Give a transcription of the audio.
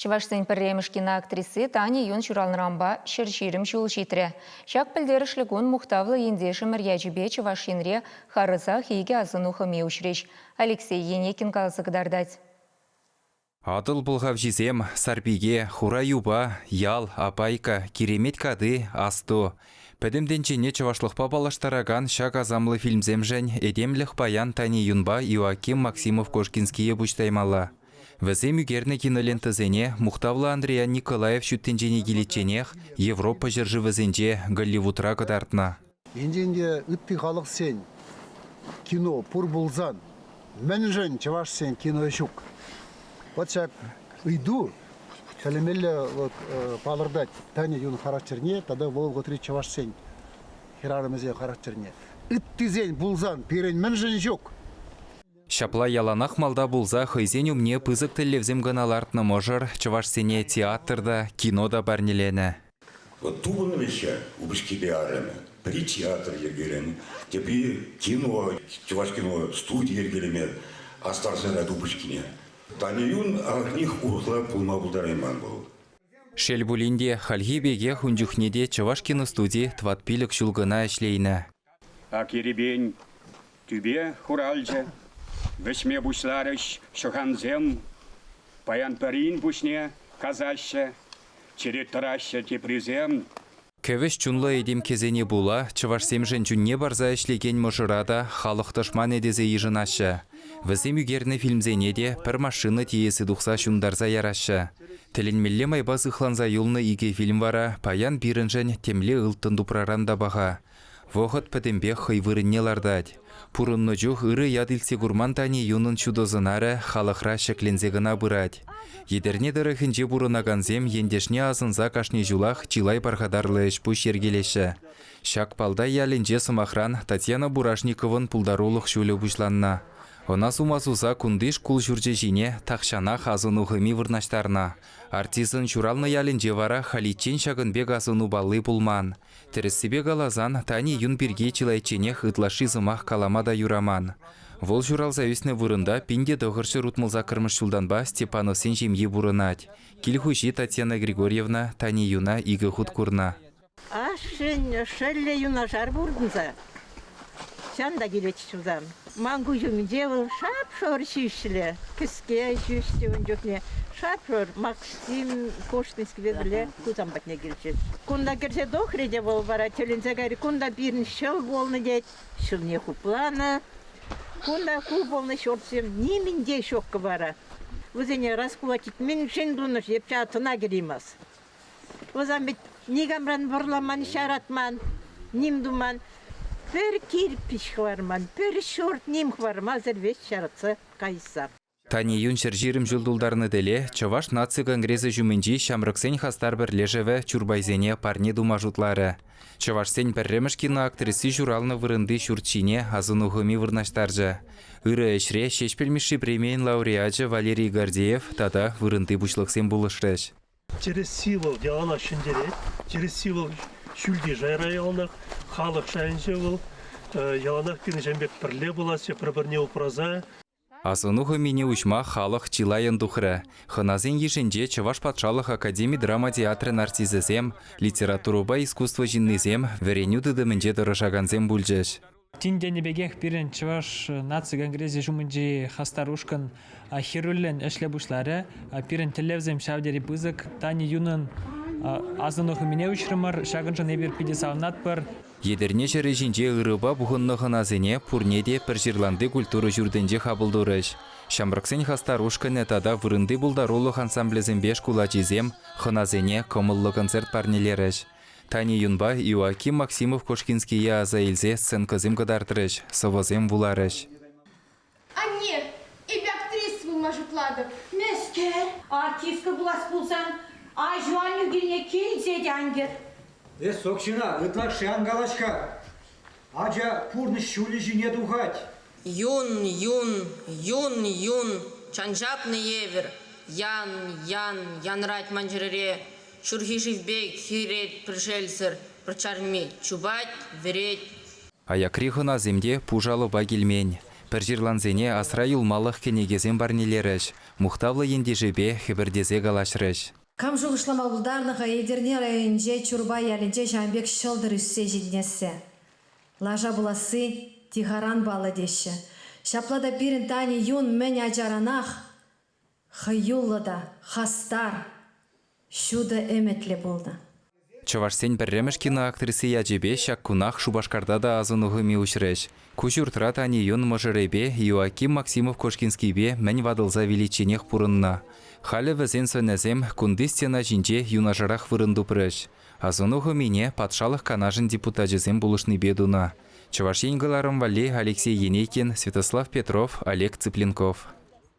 Чӑвашсен пӗрремӗш киноактриси Таня Юн ҫуралнӑранпа 120 ҫул ҫитрӗ. Ҫак пӗлтерӗшлӗ кун мухтавлӑ ентешӗмӗр ячӗпе Чӑваш Енре харӑсах икӗ асӑну хӑми уҫрӗҫ. Алексей Енейкин каласа кӑтартать. Атӑл пӑлхавҫисем, Сарпике, Хура юпа, Ял, Апайка, Киремет кати, Асту. Пӗтӗм тӗнчене чӑвашлӑхпа паллаштаракан ҫак асамлӑ фильмсемшӗн этемлӗх паян Тани Юнпа Иоаким Максимов-Кошкинские пуҫ таймалла. Вӗсем ӳкернӗ кинолентӑсене мухтавлӑ Андриян Николаев ҫут тӗнчене киличченех Европа ҫӗршывӗсенче, Голливудра кӑтартнӑ. Енчен те ытти халӑхсен кино пур пулсан, мӗншӗн чӑвашсен кино ҫук? Вот ҫак ыйту тӗлӗнмелле вот палӑртать Таня Юн характерне тата вӑл вӑхӑтри чӑвашсен хӗрарӑмӗсен характерне. Ыттисен пулсан пирӗн мӗншӗн ҫук? Ҫапла яланах малта пулса хӑйсен умне пысӑк тӗллевсем кӑна лартнӑ мӑшӑр чӑвашсене театр та, кино та парнеленӗ. Вот тупӑннӑ вӗҫҫӗ упӑшкипе арӑмӗ. Пӗри театр йӗркеленӗ, тепри кино, чӑваш кино студи йӗркелеме астарса ярать упӑшкине. Таня Юн ахӑртнех урӑхла пулма пултарайман вӑл. Шел пулин те, хальхи пекех ун чухне те Чӑваш киностуди тӑват-пилӗк ҫул кӑна ӗҫлейнӗ. Ак ерипен тӳпе хуралчӗ, вӗҫме пуҫларӗҫ ҫӑхансем. Паян пӗрин пуҫне касаҫҫӗ, черет тӑраҫҫӗ теприсем. Кӗвӗҫ чунлӑ этемккесене пула чӑвашсемшӗн чунне парса ӗҫлекен мӑшӑра та халӑх тӑшманӗ тесе йышӑнаҫҫӗ. Вӗсем ӳкернӗ фильмсене те пӗр машина тиесе тухса ҫунтарса яраҫҫӗ. Тӗлӗнмелле майпа сыхланса юлнӑ икӗ фильм вара паян пирӗншӗн темле ылтӑн тупраран та паха. Вӑхӑт пӗтӗмпех хӑй вырӑнне лартать. Пурӑннӑ чух ырӑ ят илтсе курман Тани Юнӑн ҫутӑ сӑнарӗ халӑхра ҫӗкленсе кӑна пырать. Етӗрне тӑрӑхӗнче пурӑнакансем ентешне асӑнса кашни ҫулах чылай пархатарлӑ ӗҫ-пуҫ йӗркелеҫҫӗ. Ҫак Палтай ялӗнче, сӑмахран, Татьяна Бурашниковӑн пултарулӑх ҫулӗ пуҫланнӑ. Ӑна сума суса кунти шкул ҫурчӗ ҫине тахҫанах асӑну хӑми вырнаҫтарнӑ. Артистӑн ҫуралнӑ ялӗнче вара халиччен ҫакӑн пек асӑну палли пулман. Тӗрӗссипе каласан, Тани Юн пирки чылайчченех ытлашши сӑмах калама та юраман. Вӑл ҫуралса ӳснӗ вырӑнта 1968 ҫултанпа Степановсен ҫемйи пурӑнать. Кил хуҫи Татьяна Григорьевна Тани Юна икӗ хут курнӑ. Ашшӗн шӑллӗ юнашар пурӑнса ҫан та килет чусан. Ман куҫ умӗнче вӑл шап-шур ҫӳҫлӗ, кӗске ҫӳҫлӗ ун чухне шап-шур Максим Кошкинскипе пӗрле Хусан патне килчӗ. Кунта кӗрсе тухрӗ те вӑл вара тӗлӗнсе кайрӗ. Кунта пирӗн ҫӑл пулнӑ тет, ҫӑлне хупланӑ. Кунта ку пулнӑ ҫуртсем нимӗн те ҫуккӑ вара. Вӗсене раскулачить мӗншӗн тунӑ-ши, эп ҫав тӑна кӗреймес. Вӗсем ведь никамран вӑрламан, ҫаратман, ним туман. Пӗр кирпӗч хӑварман, пӗр ҫурт ним хӑвармасӑр веҫ ҫаратса кайса. Тани Юн 120 ҫул тултарнӑ тӗле Чӑваш наци конгресӗ ҫумӗнчи ҫамрӑксен хастар пӗрлешӗвӗ Чурпайсене парне тума шутларӗ. Чӑвашсен пӗрремӗш киноактриси ҫуралнӑ вырӑнти ҫурт ҫине асӑну хӑми вырнаҫтарчӗ. Ырӑ ӗҫре Ҫеҫпӗл Мишши премийӗн лауреачӗ Валерий Гордеев тата вырӑнти пуҫлӑхсем пулӑшрӗҫ. Тӗрӗсси вӑл яланах ҫӗнтерет. Тӗрӗсси вӑл ҫӳлти шайра яланах, халӑх шайӗнче вӑл. Яланах пирӗн ҫавӑн пек пӗрле пуласчӗ, пӗр-пӗрне упраса. Асӑну хӑмине уҫма халӑх чылаййӑн тухрӗ. Хӑнасен йышӗнче Чӑваш патшалӑх академи драма театрӗн артисчӗсем, литературӑпа искусство ҫыннисем, вӗренӳ тытӑмӗнче тӑрӑшакансем пулчӗҫ. Тин тенӗ пекех пирӗн Чӑваш наци конгресӗ ҫумӗнчи хастар ушкӑн хӗрӳллӗн ӗҫле пуҫларӗ. Пирӗн тӗллевсем ҫав тери пысӑк. Таня Юнӑн асӑну хӑмине уҫрӑмӑр. Ҫакӑншӑн эпир питӗ савӑнатпӑр. Етӗрне ҫӗрӗ ҫинче ырӑпа пухӑннӑ хӑнасене пурне те Пӗрҫырланти культура ҫуртӗнче хапӑл турӗҫ. Ҫамрӑксен хастар ушкӑнӗ тата вырӑнти пултарулӑх ансамблӗсемпе шкул ачисем хӑнасене кӑмӑллӑ концерт парнелерӗҫ. Тани Юнпа Иоаким Максимов-Кошкинские аса илсе сценкӑсем кӑтартрӗҫ, сӑвӑсем вуларӗҫ. Анне, эпӗ актриса пулма шутлатӑп. Мӗскер? Артистка пулас пулсан аҫу-аннӳ килне килсе те ан кӗр. Эс, Оксина, ытлашши ан калаҫ-ха. Ача пурнӑҫ ҫулӗ ҫине тухать. Юн, юн, юн, юн, чан ҫапнӑ евӗр, ян, ян, янрать ман чӗрере. Ҫурхи шыв пек хирет пӗр шелсӗр, пӗр чарми чупать, вӗрет. Аякри хӑнасем те пуш алӑпа килмен. Пӗрҫырлансене асра юлмалӑх кӗнекесем парнелерӗҫ, мухтавлӑ ентешӗпе хӗпӗртесе калаҫрӗҫ. Кам шухӑшлама пултарнӑ-ха Етӗрне районӗнче Чурпай ялӗнче ҫавӑн пек ҫӑлтӑр ӳссе ҫитӗнессе? Лаша пуласси тихаран паллӑ теҫҫӗ. Ҫапла та пирӗн Таня Юн мӗн ачаранах хӑюллӑ та хастар, ҫутӑ ӗмӗтлӗ пулнӑ. Чӑвашсен пӗрремӗш киноактриси ячӗпе ҫак кунах Шупашкарта та асӑну хӑми уҫрӗҫ. Ку ҫуртра Тани Юн мӑшӑрӗпе Иоаким Максимов-Кошкинскийпе мӗн ватӑлса виличченех пурӑннӑ. Халӗ вӗсен сӑнӗсем кунти стена ҫинче юнашарах вырӑн тупрӗҫ. Асӑну хӑмине Патшалӑх Канашӗн депутачӗсем пулӑшнипе тунӑ. Чӑваш Ен кӑларӑм валли Алексей Енейкин, Святослав Петров, Олег Цыпленков.